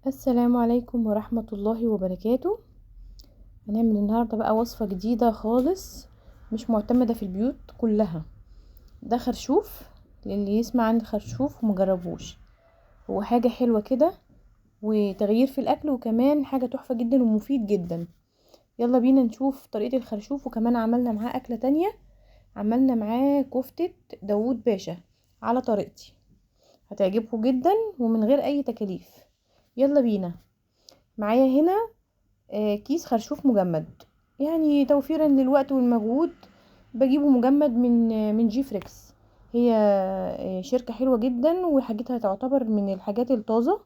السلام عليكم ورحمة الله وبركاته. هنعمل النهاردة بقى وصفة جديدة خالص مش معتمدة في البيوت كلها. ده خرشوف، للي يسمع عن الخرشوف ومجربوش، هو حاجة حلوة كده وتغيير في الأكل، وكمان حاجة تحفة جدا ومفيد جدا. يلا بينا نشوف طريقة الخرشوف. وكمان عملنا معاه أكلة تانية، عملنا معاه كفتة داوود باشا على طريقتي، هتعجبكم جدا ومن غير أي تكاليف. يلا بينا. معايا هنا كيس خرشوف مجمد، يعني توفيرا للوقت والمجهود بجيبه مجمد من جي فريكس. هي شركة حلوة جدا وحاجتها تعتبر من الحاجات الطازة.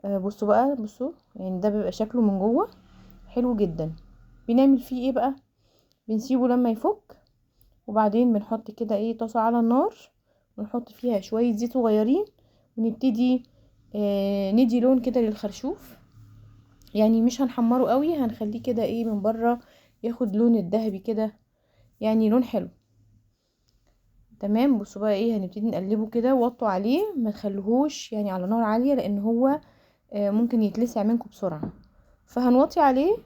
بصوا بقى، بصوا يعني ده بيبقى شكله من جوه حلو جدا. بنعمل فيه ايه بقى؟ بنسيبه لما يفك، وبعدين بنحط كده ايه طاسة على النار، ونحط فيها شوية زيت صغيرين، ونبتدي ندي لون كده للخرشوف. يعني مش هنحمره قوي، هنخليه كده ايه من بره ياخد لون الذهبي كده، يعني لون حلو. تمام. بصوا بقى ايه، هنبتدي نقلبه كده، وطوا عليه، ما تخليهوش يعني على نار عالية لان هو ممكن يتلسع منكم بسرعة، فهنوطي عليه.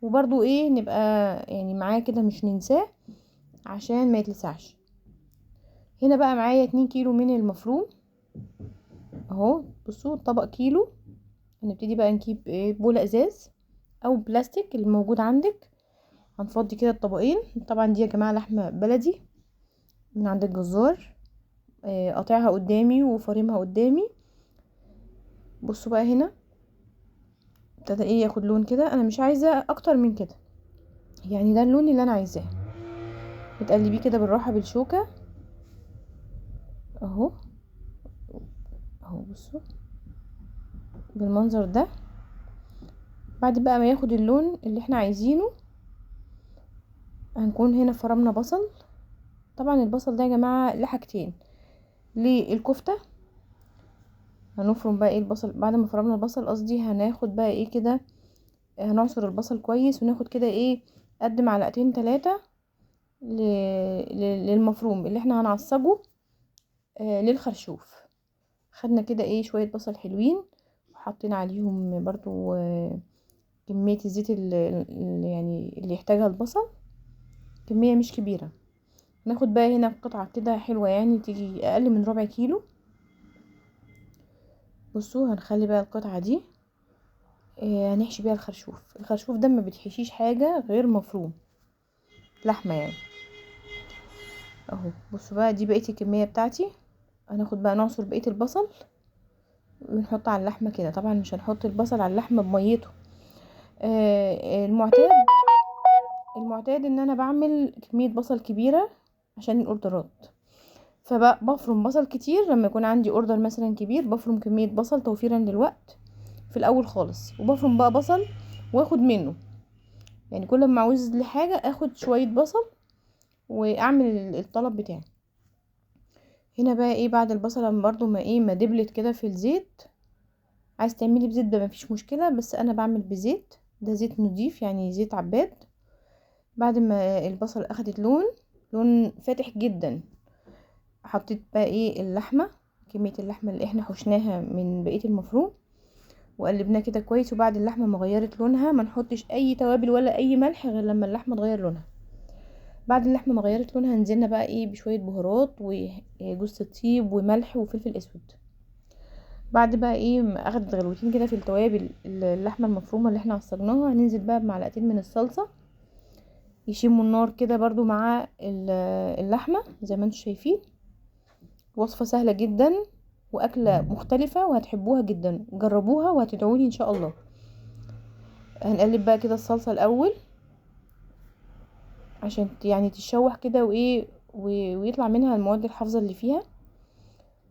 وبرضو ايه نبقى يعني معاه كده، مش ننساه عشان ما يتلسعش. هنا بقى معايا 2 كيلو من المفروم اهو، بصوا طبق كيلو. هنبتدي بقى نجيب ايه بولة ازاز او بلاستيك اللي موجود عندك. هنفضي كده الطبقين. طبعا دي يا جماعة لحمه بلدي من عند الجزار، قاطعها قدامي وفارمها قدامي. بصوا بقى هنا ابتدى ايه ياخد لون كده، انا مش عايزه اكتر من كده، يعني ده اللون اللي انا عايزاه. بتقلبيه كده بالراحة بالشوكة اهو اهو، بصوا بالمنظر ده. بعد بقى ما ياخد اللون اللي احنا عايزينه، هنكون هنا فرمنا بصل. طبعا البصل ده يا جماعة لحاجتين، للكفته هنفرم بقى ايه البصل. بعد ما فرمنا البصل قصدي، هناخد بقى ايه كده، هنعصر البصل كويس وناخد كده ايه قد معلقتين 3 للمفروم اللي احنا هنعصجه للخرشوف. خدنا كده ايه شوية بصل حلوين، وحطينا عليهم برضو كمية الزيت اللي يعني اللي يحتاجها البصل، كمية مش كبيرة. ناخد بقى هنا قطعه كده حلوة، يعني تيجي اقل من ربع كيلو. بصوا هنخلي بقى القطعة دي هنحشي بيها الخرشوف. الخرشوف ده ما بتحشيش حاجة غير مفروم لحمه يعني اهو. بصوا بقى دي بقية الكمية بتاعتي. هناخد بقى نعصر بقية البصل ونحط على اللحمة كده. طبعا مش هنحط البصل على اللحمة بميته. المعتاد ان انا بعمل كمية بصل كبيرة عشان الاوردرات، فبفرم بصل كتير. لما يكون عندي order مثلا كبير بفرم كمية بصل توفيرا للوقت في الاول خالص، وبفرم بقى بصل واخد منه، يعني كل ما عاوز لحاجة اخد شوية بصل واعمل الطلب بتاعي. هنا بقى ايه بعد البصله برضو ما ايه ما دبلت كده في الزيت. عايز تعملي بزيت ده مفيش مشكلة، بس انا بعمل بزيت، ده زيت نضيف يعني زيت عباد. بعد ما البصل اخدت لون فاتح جدا، حطيت بقى ايه اللحمة، كمية اللحمة اللي احنا حشناها من بقية المفروم، وقلبناه كده كويس. وبعد اللحمة ما غيرت لونها، ما نحطش اي توابل ولا اي ملح غير لما اللحمة تغير لونها. بعد اللحمة ما غيرت لونها نزلنا بقى ايه بشوية بهارات وجوز الطيب وملح وفلفل اسود. بعد بقى ايه ما اخدت غلوتين كده في التوابل اللحمة المفرومه اللي احنا عصرناها، هننزل بقى بمعلقتين من الصلصه يشموا النار كده برضو مع اللحمة زي ما انتم شايفين. وصفه سهلة جدا واكله مختلفة وهتحبوها جدا، جربوها وهتدعولي ان شاء الله. هنقلب بقى كده الصلصه الاول عشان يعني تتشوح كده وايه ويطلع منها المواد الحافظة اللي فيها.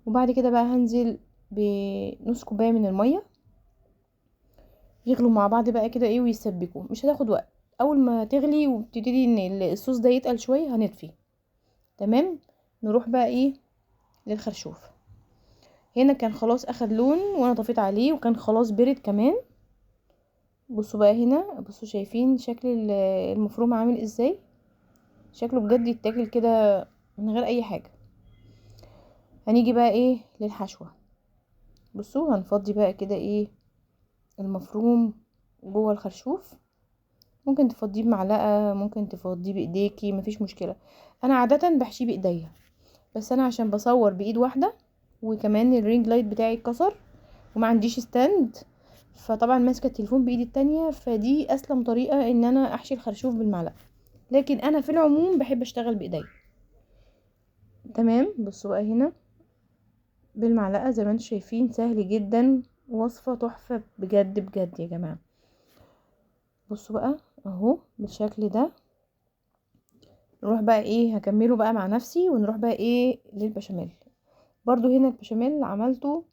وبعد كده بقى هنزل بنص كوباية من المية، يغلوا مع بعض بقى كده ايه ويسبكوا. مش هتاخد وقت، اول ما تغلي وبتبتدي ان الصوص ده يتقل شوية هنطفي. تمام. نروح بقى ايه للخرشوف. هنا كان خلاص اخد لون وانا طفيت عليه، وكان خلاص برد كمان. بصوا بقى هنا، بصوا شايفين شكل المفروم عامل ازاي، شكله بجد يتاكل كده من غير اي حاجة. هنيجي بقى ايه للحشوه. بصوا هنفضي بقى كده ايه المفروم جوه الخرشوف. ممكن تفضيه بمعلقه، ممكن تفضيه بايديكي، مفيش مشكلة. انا عادة بحشيه بايديا، بس انا عشان بصور بايد واحدة، وكمان ال ring light بتاعي اتكسر وما عنديش stand، فطبعا ماسكه التليفون بايدي التانية، فدي اسلم طريقه ان انا احشي الخرشوف بالمعلقه. لكن انا في العموم بحب اشتغل بايديا. تمام. بصوا بقى هنا بالمعلقه زي ما انتم شايفين، سهل جدا، وصفه تحفة بجد بجد يا جماعة. بصوا بقى اهو بالشكل ده. نروح بقى ايه، هكمله بقى مع نفسي، ونروح بقى ايه للبشاميل. برضو هنا البشاميل عملته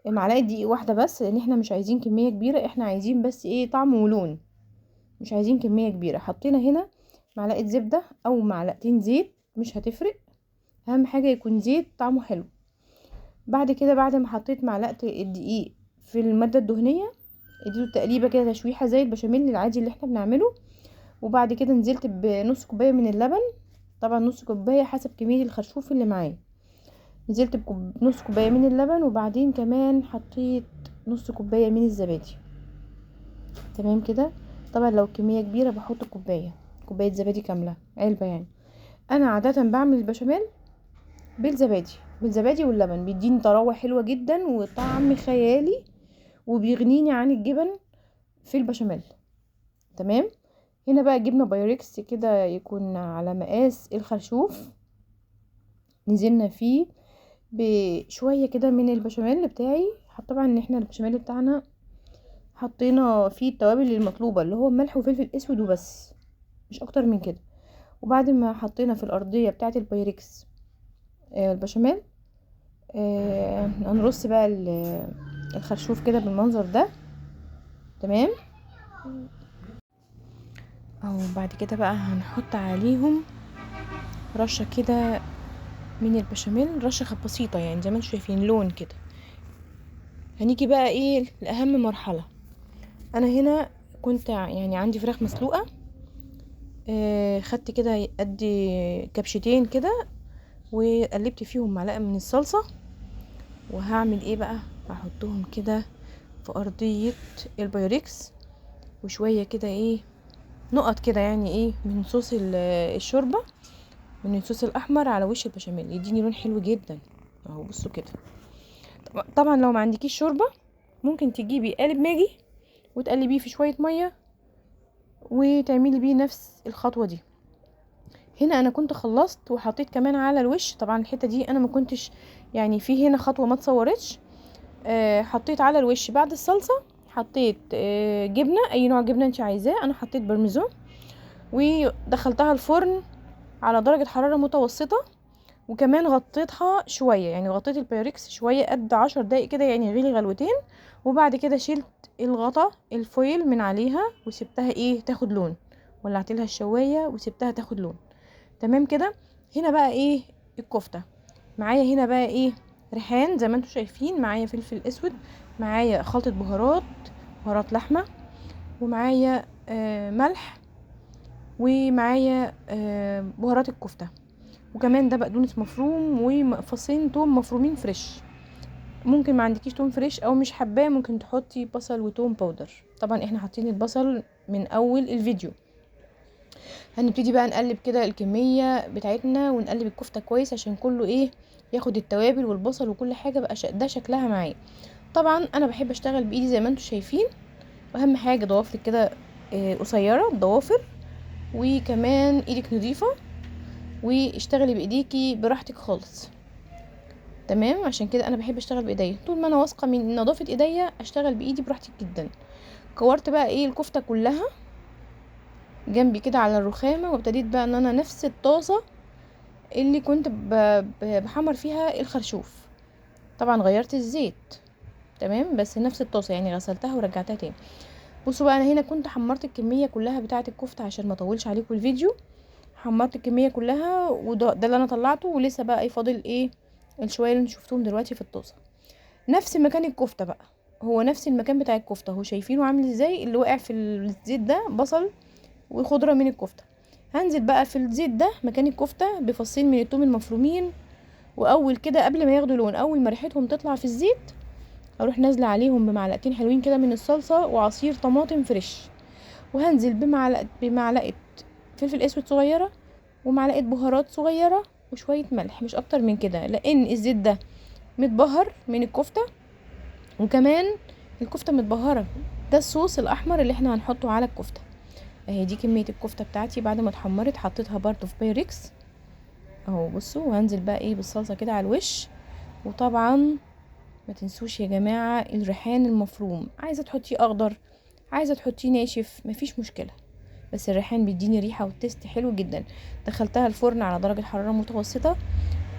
معلقه دقيق واحدة بس، لان احنا مش عايزين كمية كبيرة، احنا عايزين بس ايه طعم ولون، مش عايزين كمية كبيرة. حطينا هنا معلقه زبدة او معلقتين زيت، مش هتفرق، اهم حاجة يكون زيت طعمه حلو. بعد كده بعد ما حطيت معلقه الدقيق في المادة الدهنية، اديته تقليبه كده تشويحه زي البشاميل العادي اللي احنا بنعمله. وبعد كده نزلت بنص كوباية من اللبن، طبعا نص كوباية حسب كمية الخرشوف اللي معايا. نزلت بنص كوباية من اللبن، وبعدين كمان حطيت نص كوباية من الزبادي. تمام كده. طبعا لو كمية كبيرة بحط كوباية زبادي كاملة، علبة يعني. انا عادة بعمل البشاميل بالزبادي واللبن، بيديني طراوه حلوة جدا وطعم خيالي، وبيغنيني عن الجبن في البشاميل. تمام. هنا بقى جبنه بايركس كده يكون على مقاس الخرشوف، نزلنا فيه بشوية كده من البشاميل بتاعي. طبعا ان احنا البشاميل بتاعنا حطينا فيه التوابل المطلوبة اللي هو ملح وفلفل اسود وبس، مش اكتر من كده. وبعد ما حطينا في الارضية بتاعه البايركس البشاميل، هنرص بقى الخرشوف كده بالمنظر ده. تمام. او بعد كده بقى هنحط عليهم رشه كده من البشاميل، رشه بسيطة يعني زي ما انتم شايفين لون كده. هنيجي بقى ايه لاهم مرحلة. انا هنا كنت يعني عندي فراخ مسلوقة، خدت كده قد كبشتين كده وقلبت فيهم معلقه من الصلصه. وهعمل ايه بقى، هحطهم كده في ارضية البايركس، وشوية كده ايه نقط كده يعني ايه من صوص الشوربة، من الصوص الاحمر على وش البشاميل، يديني لون حلو جدا اهو. بصوا كده. طبعا لو ما عندكيش شوربة ممكن تجيبي قالب ماجي وتقلبيه في شوية مية وتعملي بيه نفس الخطوة دي. هنا انا كنت خلصت وحطيت كمان على الوش. طبعا الحتة دي انا ما كنتش يعني في هنا خطوة ما اتصورتش. حطيت على الوش بعد الصلصه، حطيت جبنه، اي نوع جبنه انت عايزاه. انا حطيت بارميزان ودخلتها الفرن على درجه حرارة متوسطه، وكمان غطيتها شوية، يعني غطيت البايركس شوية قد 10 دقايق كده، يعني غلي غلوتين. وبعد كده شلت الغطا ال foil من عليها وسبتها ايه تاخد لون، ولعت لها الشوايه وسبتها تاخد لون. تمام كده. هنا بقى ايه الكفتة معايا. هنا بقى ايه ريحان زي ما انتم شايفين، معايا فلفل اسود، معايا خلطه بهارات لحمه، ومعايا ملح، ومعايا بهارات الكفتة، وكمان ده بقدونس مفروم، وفصين توم مفرومين fresh. ممكن ما عندكيش توم fresh او مش حباه ممكن تحطي بصل وتوم powder. طبعا احنا حاطين البصل من اول الفيديو. هنبتدي بقى نقلب كده الكمية بتاعتنا، ونقلب الكفتة كويس عشان كله ايه ياخد التوابل والبصل وكل حاجة بقى. ده شكلها معايا. طبعا انا بحب اشتغل بايدي زي ما انتم شايفين، واهم حاجة ضوافرك كده قصيرة الضوافر، وكمان ايدك نظيفة، واشتغلي بايديكي براحتك خالص. تمام. عشان كده انا بحب اشتغل بايديا، طول ما انا واثقة من نظافة ايديا اشتغل بايدي براحتي جدا. كورت بقى ايه الكفتة كلها جنبي كده على الرخامه، وابتديت بقى ان انا نفس الطاسه اللي كنت بحمر فيها الخرشوف، طبعا غيرت الزيت. تمام، بس نفس الطاسه يعني غسلتها ورجعتها تاني. بصوا بقى انا هنا كنت حمرت الكمية كلها بتاعه الكفتة عشان ما اطولش عليكم الفيديو. حمرت الكمية كلها، وده اللي انا طلعته، ولسه بقى ايه فاضل ايه الشويه اللي انتوا شفتوهم دلوقتي في الطاسه. نفس مكان الكفتة بقى، هو نفس المكان بتاع الكفتة اهو، شايفينه عامل ازاي؟ اللي واقع في الزيت ده بصل وخضره من الكفتة. هنزل بقى في الزيت ده مكان الكفتة بفصين من التوم المفرومين، واول كده قبل ما ياخدوا لون، اول ما ريحتهم تطلع في الزيت هروح نازله عليهم بمعلقتين حلوين كده من الصلصه وعصير طماطم fresh، وهنزل بمعلقه فلفل اسود صغيرة ومعلقة بهارات صغيرة وشوية ملح، مش اكتر من كده، لان الزيت ده متبهر من الكفتة، وكمان الكفتة متبهره. ده الصوص الاحمر اللي احنا هنحطه على الكفتة. اهي دي كمية الكفتة بتاعتي بعد ما اتحمرت، حطيتها برده في بايركس اهو. بصوا، وهنزل بقى ايه بالصلصه كده على الوش. وطبعا ما تنسوش يا جماعة الريحان المفروم، عايزه تحطيه اخضر، عايزه تحطيه ناشف، مفيش مشكلة، بس الريحان بيديني ريحه و taste حلو جدا. دخلتها الفرن على درجه حرارة متوسطه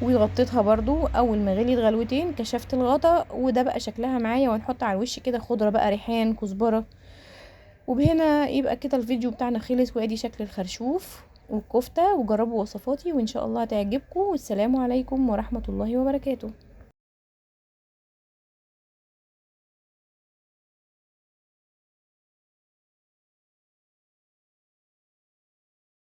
وغطيتها برضو. اول ما غليت غلوتين كشفت الغطا، وده بقى شكلها معايا. وهنحط على الوش كده خضرة بقى، ريحان، كزبره. وبهنا يبقى كده الفيديو بتاعنا خلص، وادي شكل الخرشوف والكفته. وجربوا وصفاتي وان شاء الله هتعجبكم. والسلام عليكم ورحمة الله وبركاته.